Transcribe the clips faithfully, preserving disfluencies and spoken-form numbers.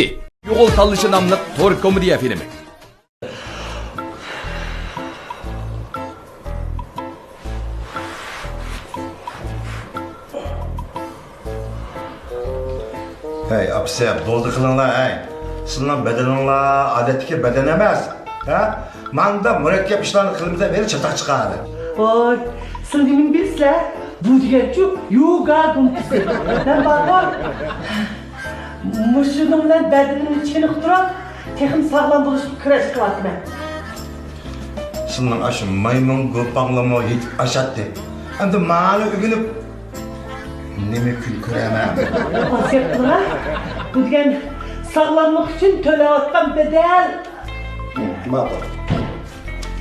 يوغۇل تاللىشى ناملىق تور كومېدىيە فىلىمى. ھەي، ئاپىسى، بولدى قىلىڭلار، ھەي. سىلىنىڭ بەدىنىڭلار ئادەتتىكى بەدەن ئەمەس، ھە؟ ماندا مۇرەككەپ ئىشلارنى قىلمىسا، بىر چاتاق چىقىرىدۇ. ۋاي، سىلەر نېمىنى بىلىسىلەر؟ بۇ دېگەنچۇ يوگا گۇمپىسى. مەن بارغۇ، مۇشۇنىڭ بىلەن بەدىنىمنى چېنىقتۇرۇپ، تېخىمۇ ساغلام بولۇشقا كۈرەش قىلىۋاتىمەن. سىلىنىڭ ئاشۇ مايمۇن گۇپاڭلىمۇ يېتىپ ئاشاتتى. ئەمدى مانى ئۆگىنىپ، نېمە كۈن كۆرەمەن؟ ئاسىيەت قىلغا، بۇ دېگەن ساغلاملىق ئۈچۈن تۆلەۋاتقان بەدەل. ماقۇل.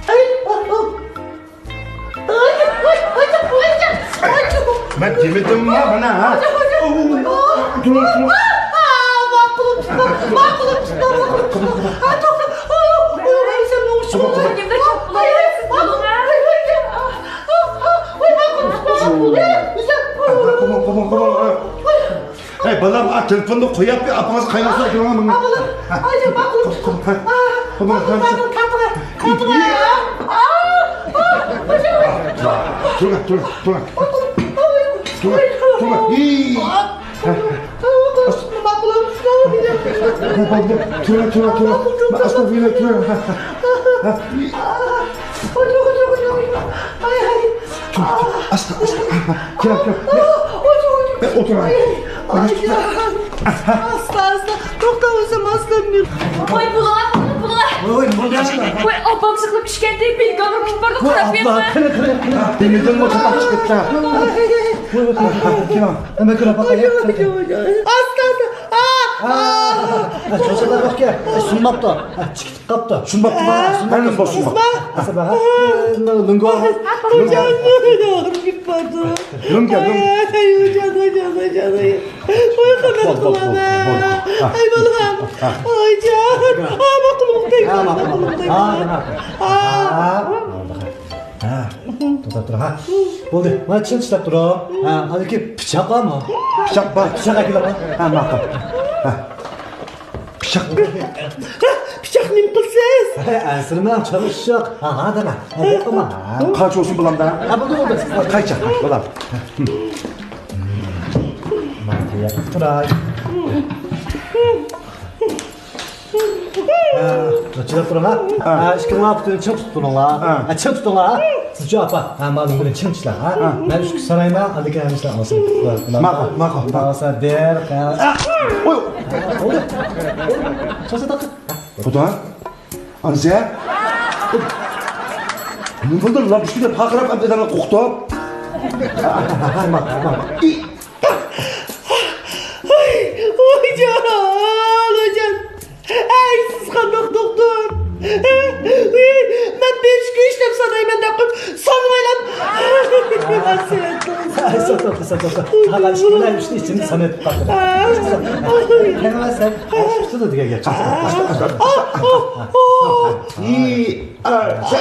ئاي، ئاي، ئاي. ئاي، ئاي، ئاي، ئاي، ئاي. مەن دېمىدىمما مانا، ھە؟ ئاي، ئاي، ئاي. تۇرۇڭ، تۇرۇڭ. ئا، ئا، ماقۇلۇم تۇتما، ماقۇلۇم تۇتما، ماقۇلۇم تۇتما. ئا، توختا. ئاي، ئاي، ئاي، سەن نومۇش. توختا، توختا. ئاي، ئاي، ئاي، ئاي، ئاي. قوپۇڭ، قوپۇڭ، قوپۇڭ. ھەي، بالام، ئا، تېلېفوننى قويۇپ، ئاپىڭىز قاينىسا ئولتۇرۇڭ، مانا. ئا، بالام. ئاي، ماقۇل. قوپۇڭ، قوپۇڭ. قوپۇڭ، قوپۇڭ. تۇرۇڭ، تۇرۇڭ، تۇرۇڭ. تۇرۇڭ، تۇرۇڭ. ئىي. تۇرۇڭ، تۇرۇڭ، تۇرۇڭ. ئاستاغپىرۇللا، تۇرۇڭ. ئاستا، ئاستا. كېلىڭ، كېلىڭ. ئولتۇرۇڭ. ئاستا، ئاستا. توختا، ئۆزۈم ئاستا. ۋاي، بۇلار، بۇلار. ۋاي، ۋاي، نېمە بولدى؟ ۋاي، ئاپام سىقىلىپ چۈشكەندە، بىلگەڭ كېتىپ بارىدۇ، قاراپ بېرىڭ. قېنى، قېنى، قېنى. دېمىدىممۇ چاتاق چىقىپتۇ. ۋاي، ۋاي، ۋاي. كېلىڭ، ئەمما كۆرۈپ باقايلى. ئاستا، ئاستا. ئا، ئا. چوچىلار يوقكەن. سۇنماپتۇ. چىقىپ قاپتۇ. سۇنماپتۇ. سۇنماپتۇ. ئاستا، ھە. لۈڭگە. لۈڭگە، لۈڭگە. ۋاي، قانداق قىلىمەن؟ ئەي، بالام. ۋايجان. ئا، ماقۇل، ماقۇل. ھە، توختاپ تۇر، ھە. بولدى، مانا چىڭ چىشلەپ تۇرۇڭ. ھە، ئاندىن كېيىن پىچاق بارمۇ؟ پىچاق بار. پىچاق ئەكېلىڭ. ھە، ماقۇل. ھە. پىچاق. پىچاق نېمە قىلىسىز؟ ئەنسىرىمەڭ، چالىشىشۇق. ھا، ھا، دەڭە. ھە، گەپ قىلماڭ. قاچ بولسۇن بۇلامدا. ھە، بولدى، بولدى. قايچا، بولام. مانا يېقىپ تۇراي. ھە، چىداپ تۇرۇڭ، ھە. ھە. ھە، ئىككىڭلار پۇتىنى چىڭ تۇتۇپ تۇرۇڭلار. ھە. ھە، چىڭ تۇتۇڭلار، ھە. سىزچۇ ئاپا، ھە، مانا بىرنى چىڭ چىشلەڭ، ھە. ھە. مەن ئۈچ كۈن سارايمەن، ئاندىن كېيىن ھەممە ئىشلار ئالسۇن. ماقۇل، ماقۇل، ماقۇل. بىر، ھە. ئوي. بولدى. چاچا تاقا. خۇدا. ئانىسى. نېمە بولدى؟ لامپۇچكىدە پارقىراپ ئەمدى ئادەمنى قورقۇتۇپ. ئاي، ۋايجان، ۋايجان. ئەي، سىز قانداق دوختۇر؟ مەن بىر ئىككى ئۈچ دەپ سانايمەن دەپ قويۇپ، سانىمايلا. ئاي، ساتاتتى، ساتاتتى. ھاغا ئىككى بىلەن ئۈچنى ئىچىمدە ساناپ قالدىم. قېنى سەن، ئاشۇ دېگەن گەپ. ئاي، ئاي، ئاي، ئاي.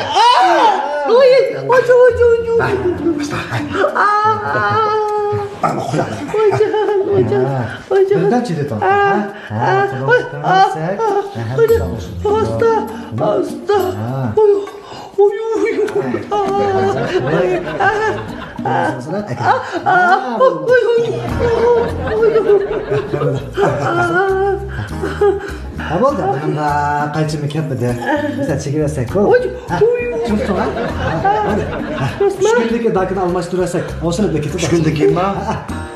ئانا، قوياق. ۋايجان، ۋايجان، ۋايجان. بىردەم چىدىتىڭ. ئا، ئا، ئا، ئا، ئا، ئا، ئاستا، ئاستا. ۋاي، ۋاي، ۋاي، ۋاي. ئا، ئا، ئا، ئا، ۋاي، ۋاي، ۋاي. ھە، بولدى. مانا قايچىمۇ كەتمىدى. بىز چېكىۋەتسەككۇ. ھە، چىڭ تۇتۇڭ، ھە. ھە، بولدى. ھە، ئۈچ كۈندىكى داكىنى ئالماشتۇرۇۋەتسەك، ئوڭشىلىپ كېتىدۇ. ئۈچ كۈندىن كېيىنما؟ ھە، ھە.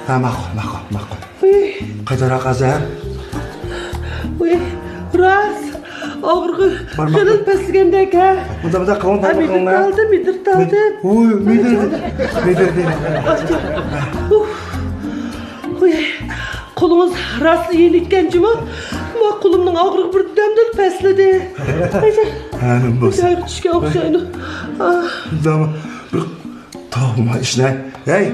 ھە، ماقۇل، ماقۇل، ماقۇل. ۋىي. قايتاراق ھازىر. ۋىي، راست. ئاغرىقى خېلى پەسلىگەندەك، ھە. مۇنداق، مۇنداق قىلىڭ، مۇنداق قىلىڭ. مىدىرتالدى، مىدىرتالدى. ۋىي، مىدىردى، مىدىردى. ئۇف. ۋىي، قولىڭىز راست ئېلىككەن جۇمۇ. ما قولۇمنىڭ ئاغرىقى بىردەمدىلا پەسلىدى. ھە، نېمە بولسا. جايغا چۈشكەن ئوخشايدۇ. ئاھ. بىر تاۋما ئىشلەي. ھەي،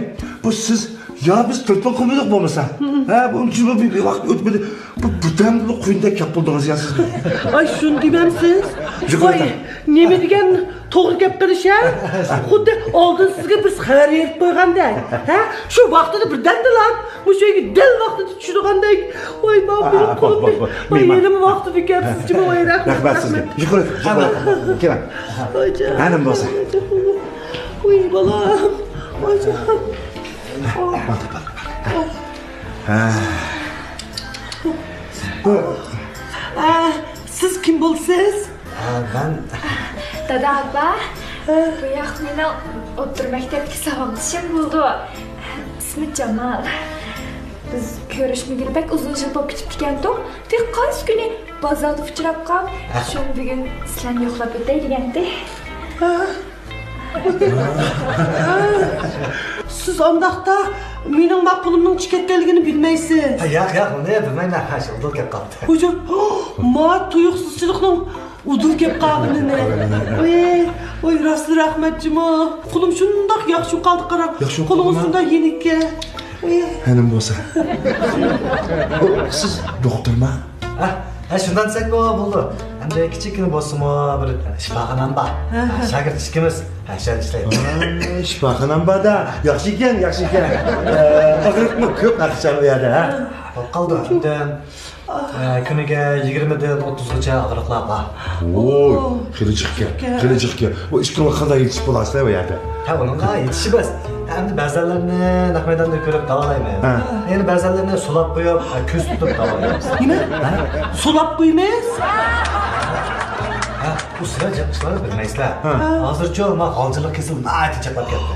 بۇ سىز يا بىز تېلېفون قىلمىدۇق بولمىسا. ھە، بۇنىڭ ئۈچۈن بىر، بىر ۋاقىت ئۆتمىدى. بۇ بىردەمدىلا قۇيۇندەك كەپ بولدىڭىز يا سىز. ئاي، شۇنى دېمەمسىز. ۋاي، نېمە دېگەن توغرا گەپ قىلىش، ھە؟ خۇددى ئالدىن سىزگە بىرسى خەۋەر بېرىپ قويغاندەك، ھە؟ شۇ ۋاقتىدا بىردەمدىلا مۇشۇ يەرگە دەل ۋاقتىدا چۈشىدىغاندەك. ۋاي، ماۋۇ مېنىڭ قولۇمنى، ۋاي، يېنىمۇ ۋاقتىدا كەپسىز جۇمۇ، ۋاي، رەھمەت، رەھمەت سىزگە. رەھمەت. يۇقىرى، يۇقىرى. كېلىڭ. ۋاي جان. ھەنىم بولسا. ۋاي بالام. ۋاي جان. ھە. ئە، سىز كىم بولىسىز؟ ئە، مەن. دادا، ئاپا، بۇ ياق مېنىڭ ئوتتۇرا مەكتەپتىكى ساۋاقدىشىم بولىدۇ. ئىسمى جامال. بىز كۆرۈشمىگىلى بەك ئۇزۇن يىل بولۇپ كېتىپتىكەنتۇق. تېخى قايسى كۈنى بازاردا ئۇچراپ قاپ، شۇڭا بۈگۈن سىلەرنى يوقلاپ ئۆتەي دېگەنتى. سىز ئانداقتا مېنىڭ ما قولۇمنىڭ چىقىپ كەتكەنلىكىنى بىلمەيسىز. ھە، ياق، ياق، ئۇنى بىلمەيمەن. ھە، شۇ ئۇدۇل كەپ قاپتۇ. ھۇجۇم، ما تۇيۇقسىزچىلىقنىڭ ئۇدۇل كەپ قالغىنىنى. ۋاي، ۋاي، راستلا رەھمەت جۇمۇ. قولۇم شۇنداق ياخشى قالدى، قاراڭ. ياخشى قولىڭىز قالدىما؟ شۇنداق يېنىككەن. ھەنىم بولسا. سىز دوختۇرما؟ ھە، ھە، شۇنداق دېسەكمۇ بولىدۇ. ئەمدى كىچىككىنە بولسىمۇ بىر شىپاخانام بار. ھە، ھە. شاگىرت ئىككىمىز. ھە، شۇ يەردە ئىشلەيمىز. ھە، شىپاخانام بار-دا. ياخشى ئىكەن، ياخشى ئىكەن. ئە، ئاغرىقمۇ كۆپ ئاخشام ئۇ يەردە، ھە؟ بولۇپ قالىدۇ. ئەمدى، ئە، كۈنىگە يىگىرمىدىن ئوتتۇزغىچە ئاغرىقلار بار. ۋوي، خېلى جىقكەن، خېلى جىقكەن. بۇ ئىككىڭلار قانداق يېتىشىپ بولاسىلەر بۇ يەردە؟ ھە، ئۇنىڭغا يېتىشىمىز. ئەمدى بەزەنلىرىنى نەق مەيداندا كۆرۈپ داۋالايمەن. ھە. يەنە بەزەنلىرىنى سولاپ قويۇپ، ھە، كۆز تۇتۇپ داۋالايمىز. نېمە؟ ھە؟ سولاپ قويىمىز؟ ھە، ئۇ سىلەر جىق ئىشلارنى بىلمەيسىلەر. ھە. ھازىرچۇ ما غالجىرلىق كېسىلى ناھايىتى جىقلاپ كەتتى.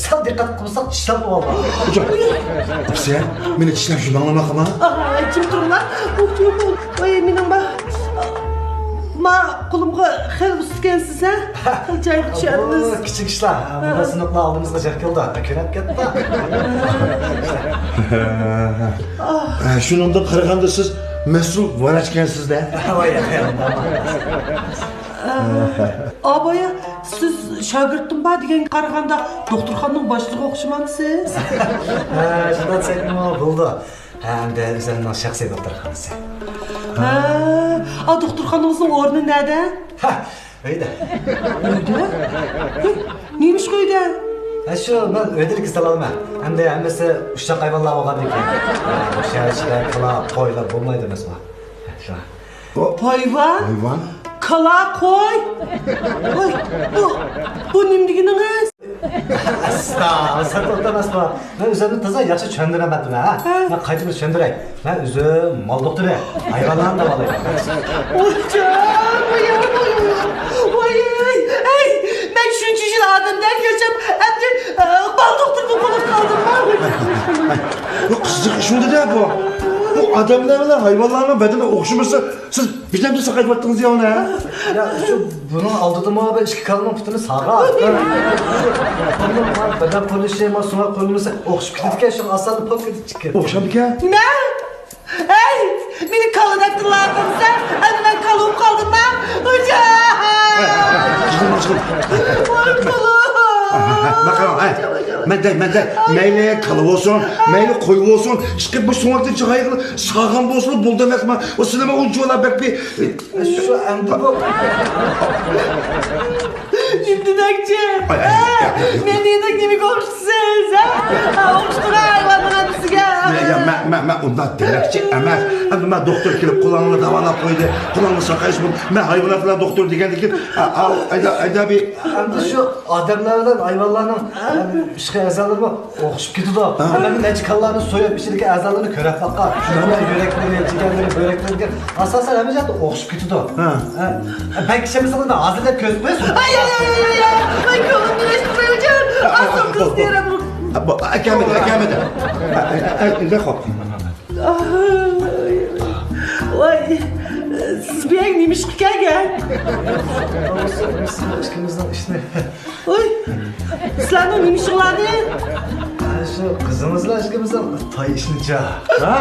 سەل دىققەت قىلمىساق چىشلەپ قويۇۋالغان. ھوجام، سەن مېنى چىشلەپ يۈرمەڭلار ماقۇلما؟ ئاھ، جىم تۇرۇڭلار. ۋاي، مېنىڭ ما، ما قولۇمغا خېلى ئۇستىكەنسىز، ھە؟ خېلى جايىغا چۈشەردىڭىز. بۇ كىچىك ئىشلار. مۇنداق سىنىقلار ئالدىمىزغا جىق كېلىدۇ. كۆرۈپ كەتتى. ھە، شۇنىڭدىن قارىغاندا سىز مەسئۇل ۋراچكەنسىز-دە. ۋاي، ۋاي، ۋاي. ئا، بايا، سىز شاگىرتىم بار دېگەنگە قارىغاندا، دوختۇرخانىنىڭ باشلىقىغا ئوخشىمامسىز؟ ھە، شۇنداق دېسەكمۇ بولىدۇ. ھە، ئەمدى ئۆزۈمنىڭ شەخسىي دوختۇرخانىسى. ھە، ئا، دوختۇرخانىڭىزنىڭ ئورنى نەدە؟ ھە، ئۆيدە. ئۆيدە؟ ھە، نېمىشقا ئۆيدە؟ ھە، شۇ، مەن ئۆيدىلا كېسەل ئالىمەن. ئەمدى ھەممىسى ئۇششاق ھايۋانلار بولغاندىكىن. ھە، بۇ شەھەر ئىچىدە كالا، قويلار بولمايدۇ ئەمەسمۇ؟ شۇ. ھايۋان؟ ھايۋان؟ كالا، قوي؟ ۋاي، بۇ، بۇ نېمە دېگىنىڭىز؟ ئاستا، ئاستا توختىماسقۇ. مەن ئۆزۈمنى تازا ياخشى چۈشەندۈرەلمەپتىمەن، ھە؟ ھە. مەن قايتىدىن چۈشەندۈرەي. مەن ئۆزۈم مال دوختۇرى. ھايۋانلارنى داۋالايمەن. ۋاي جان، ۋاي، ۋاي، ۋاي، ۋاي، ئەي، مەن شۇنچە يىل ئادەمدەك ياشاپ، ئەمدى، ئە، مال دوختۇرنىڭ قولىغا قالدىمما؟ بۇ قىزىق ئىشمىدى-دە بۇ. بۇ ئادەملەر بىلەن ھايۋانلارنىڭ بەدىنى ئوخشىمىسا، سىز بىردەمدە ساقايتىۋەتتىڭىز يا ئۇنى، ھە؟ يا، شۇ بۇنىڭ ئالدىدىمۇ بىر ئىككى كالىنىڭ پۇتىنى ساغا. بەدەن قۇرۇلۇشى، ما سۆڭەك قۇرۇلمىسى ئوخشىشىپ كېتىدىكەن، شۇ ئاسانلا پوك ئېتىپ چىقىپ. ئوخشامدىكەن؟ نېمە؟ ھەي، مېنى كالا دەپ تىللاۋاتامسەن؟ ئەمدى مەن كالا بولۇپ قالدىمما؟ ھوجا! جىقىلدىما، جىقىلدىما. ۋاي، كالا! ماقام، ھەي، مەن دەي، مەن دەي. مەيلى كالا بولسۇن، مەيلى قوي بولسۇن، چىقىپ بۇ سۆڭەكتىن چىقايلى، ساغغان بولسىلا بولدى ئەمەسمۇ؟ ئۇ سىلىمۇ ئۇنچىۋالا بەك بىر شۇ ئەمدى بۇ. نېمە دېمەكچى؟ ئاي، ئاي، ئاي، ئاي، ئاي. مەن نېمىدەك نېمىگە ئوخشىتىسىز، ھە؟ ئوخشىتىدىغان ھايۋاننىڭ ئەپىسىگە. يا، يا، مەن، مەن، مەن ئۇنداق دېمەكچى ئەمەس. ئەمدى مەن دوختۇر كېلىپ قولۇڭنى داۋالاپ قويدى. قولۇڭنى ساقايسا بولدى. مەن ھايۋانات بىلەن دوختۇر دېگەندىكىن، ئا، ئا، ئايدا، ئايدا بىر. ئەمدى شۇ ئادەملەر بىلەن ھايۋانلارنىڭ، ئە، ئىشقى ئەزالىرىمۇ ئوخشىشىپ كېتىدۇ. ھە. مەن نەچچە كالىلارنى سويۇپ، ئىچىدىكى ئەزالىرىنى كۆرۈپ باققان. شۇلارنىڭ يۈرەكلىرى، جىگەرلىرى، بۆرەكلىرى دېگەن ئاساسەن ھەممە جەھەتتە ئوخشىشىپ كېتىدۇ. ھە. ھە. بەك ئىشەنمىسىڭىز مەن ھازىر دەپ كۆرسىتىپ قوياي. ئاي، ئاي، ئاي، ئاي، ئاي. مەن كۆڭلۈمنى ئېچىپ قويۇڭ. ئاستىن قىز دېرەم. ئەكەلمىدى، ئەكەلمىدى. ئە، ئە، ئە، ئە، خوپ. ۋاي، سىز بۇ يەرگە نېمە ئىشقا كەلگەن؟ ئىككىمىزنىڭ ئىشىنى. ۋاي، سىلەرنىڭ نېمە ئىشىڭلارنى؟ شۇ قىزىڭىزلا ئىككىمىزنىڭ تاي ئىشىنىچۇ. ھە؟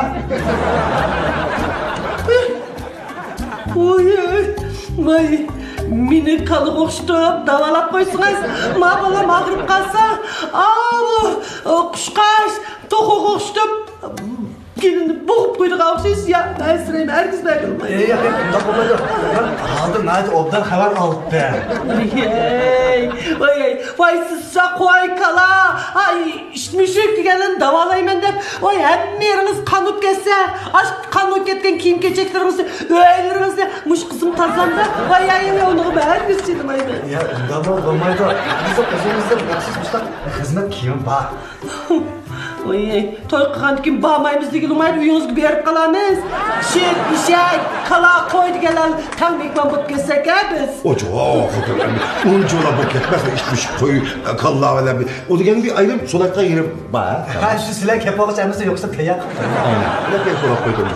ۋاي، ۋاي، مېنى كالىغا ئوخشىتىپ داۋالاپ قويسىڭىز، ما بالام ئاغرىپ قالسا، ئاۋۇ قۇشقاچ، توخۇغا ئوخشىتىپ كېلىننى بوغۇپ قويىدىغان ئوخشايسىز يا. ئەنسىرەيمەن، ھەرگىز بەرگىلى بولمايدۇ. ئەي، ياق، ياق، ئۇنداق بولمايدۇ. مەن ھالدىن ناھايىتى ئوبدان خەۋەر ئالدىم. ۋاي، ۋاي، ۋاي، سىزچە قوي، كالا، ئاي، ئىت مۈشۈك دېگەنلەرنى داۋالايمەن دەپ، ۋاي، ھەممە يېرىڭىز قان بولۇپ كەتسە، ئاش قان بولۇپ كەتكەن كىيىم-كېچەكلىرىڭىزنى، ئۆيلىرىڭىزنى مۇشۇ قىزىم تازىلامدا، ۋاي، ۋاي، ۋاي، ئۇنىڭغا مەن ھەرگىز چىدىمايمەن. يا، ئۇنداقمۇ بولمايدۇ. بىزنىڭ ئۆزىمىزنىڭ مەخسۇس مۇشۇنداق خىزمەت كىيىمى بار. ۋاي، توي قىلغاندىن كېيىن بارمايمىز دېگىلى بولمايدۇ، ئۆيىڭىزگە بېرىپ قالامىز. ئىشىك، ئېشەك، كالا، قوي دېگەنلەر تەڭ مېھمان بولۇپ كەتسەك ھە بىز. ئوچۇ، خوتۇن، ئۇنچىۋالا بولۇپ كەتمەس، ئىت مۈشۈك، قوي، كاللا بىلەن. ئۇ دېگەن بىر ئايرىم سولايدىغان يېرى بار. ھە، شۇ سىلەر كەپ بولغۇچە ھەممىسى يوقسا تەييار. ئاينەن. بىلەپ بېرىپ سولاپ قويدۇم.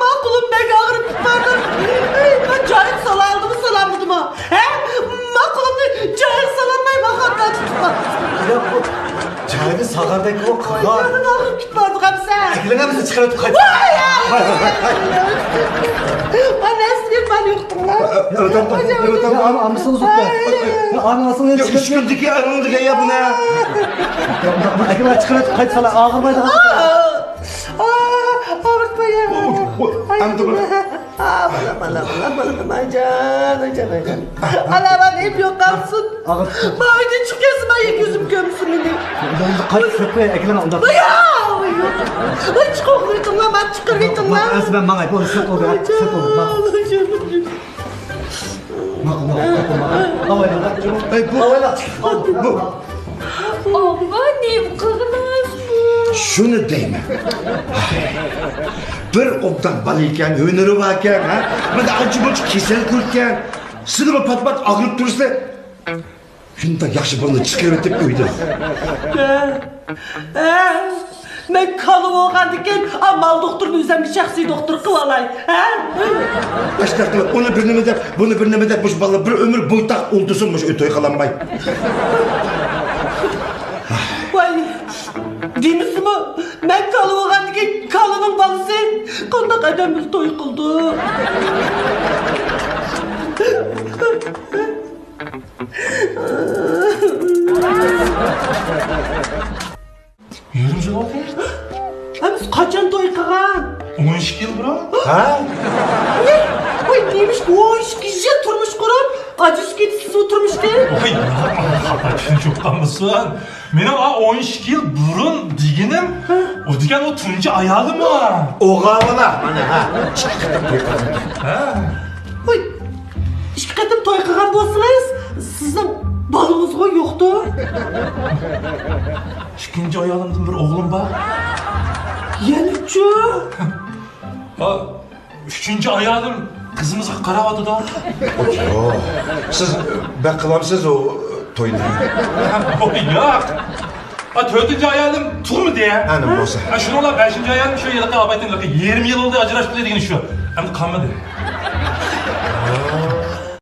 ماقۇلۇم بەك ئاغرىپ كېتىپ باردىم. مەن جايىدا سالالدىمۇ، سالالمىدىمۇ؟ ھە؟ ماقۇلۇمنى جايىدا سالالماي، ماقۇلۇمنى تۇتۇپ باردىم. ياق، بۇ جايىدا سالغاندەك بۇ قىلغان. جايىدا ئاغرىپ كېتىپ باردى، قامسا. ئەكىلىڭ ھەممىسى چىقىرىپ قايت. ۋاي، ۋاي، ۋاي، ۋاي. مانا سىزگە مال يوقتۇڭلار. ئۆتەم، ئۆتەم. يا، ئانىڭ ئالسىڭ، يا، ئانىڭ ئالسىڭ، يا، ئۈچ كۈندىكى ئانىڭ دېگەن يا بۇنى. يا، ئەكىلىڭ چىقىرىپ قايت سالا، ئاغرىمايدىغان. ئاغرىتماي يا. ئەمدى بۇنى. ئا، بالا، بالا، بالا، بالا، بالا، ئايجان، ئايجان، ئايجان. ئالا، بالا، ئېپ يوق قالسۇن. ماۋۇ ئۆيدىن چىقىپ كەتسە، ماۋۇ يەر كۆزۈم كۆرمىسۇن مېنى. قايت، سۆكمەي، ئەكىلىڭ ئۇنداق. يا، يا. ۋاي، چىقىرىۋېتىڭلار، مانا چىقىرىۋېتىڭلار. ئەمىسە مەن ماڭاي، بولدى، سەت بولدى، سەت بولدى. ماقۇل، ماقۇل، ماقۇل، ماقۇل. ئاۋايلا. ئەي، بۇ، ئاۋايلا. بۇ. ئاۋا، نېمە قىلغىنىڭىز بۇ؟ شۇنى دەيمەن. بىر ئوبدان بالا ئىكەن، ھۈنىرى باركەن، ھە؟ مانا ئانچە-مۇنچە كېسەل كۆرگەن. سىلىمۇ پات-پات ئاغرىپ تۇرسىلەر. شۇنداق ياخشى بالىنى چىقىرىۋېتىپ ئۆيدىن. ھە؟ ھە؟ مەن كالا بولغاندىكىن، ئا، مال دوختۇرنى ئۆزۈمگە شەخسىي دوختۇر قىلىۋالاي. ھە؟ ئاشۇنداق قىلىپ، ئۇنى بىر نېمە دەپ، بۇنى بىر نېمە دەپ، مۇشۇ بالىلار بىر ئۆمۈر بويتاق ئولتۇرسۇن، مۇشۇ ئۆي توي قىلالماي. ۋاي، دېمىسىمۇ، مەن كالا بولغاندىكىن، كالىنىڭ بالىسى قانداق ئادەم بىلەن توي قىلىدۇ؟ يېرىم يىل بولدى. ھە، بىز قاچان توي قىلغان؟ ئون ئىككى يىل بۇرۇن. ھە؟ ۋاي، نېمىشقا ئون ئىككى يىل تۇرمۇش قۇرۇپ، ئاجرىشىپ كېتىسىزمۇ تۇرمۇشتىن؟ ۋاي، خاتا چۈشىنىپ قالمىسۇن. مېنىڭ ئا، ئون ئىككى يىل بۇرۇن دېگىنىم، ئۇ دېگەن ئۇ تۇنجى ئايالىم ئۇ. ئوغاۋالا، مانا، ھە، ئىككى قېتىم توي قىلغان ئىكەن. ھە. ۋاي، ئىككى قېتىم توي قىلغان بولسىڭىز، سىزنىڭ بالىڭىزغۇ يوقتۇ؟ ئىككىنچى ئايالىمدىن بىر ئوغلۇم بار. يەنىچۇ؟ ھا، ئۈچىنچى ئايالىم قىزىمىزغا قاراۋاتىدۇ. يوق، سىز بەك قىلامسىز ئۇ توينى. ھە، ياق. ھا، تۆتىنچى ئايالىم تۇغمىدى. ئەنە بولسا. ھا، شۇنىڭ بىلەن بەشىنچى ئايالىم شۇ يىلقى ئاپايتىم يېرىم يىل بولدى ئاجراشقىلى دېگىنى شۇ. ئەمدى قالمىدى.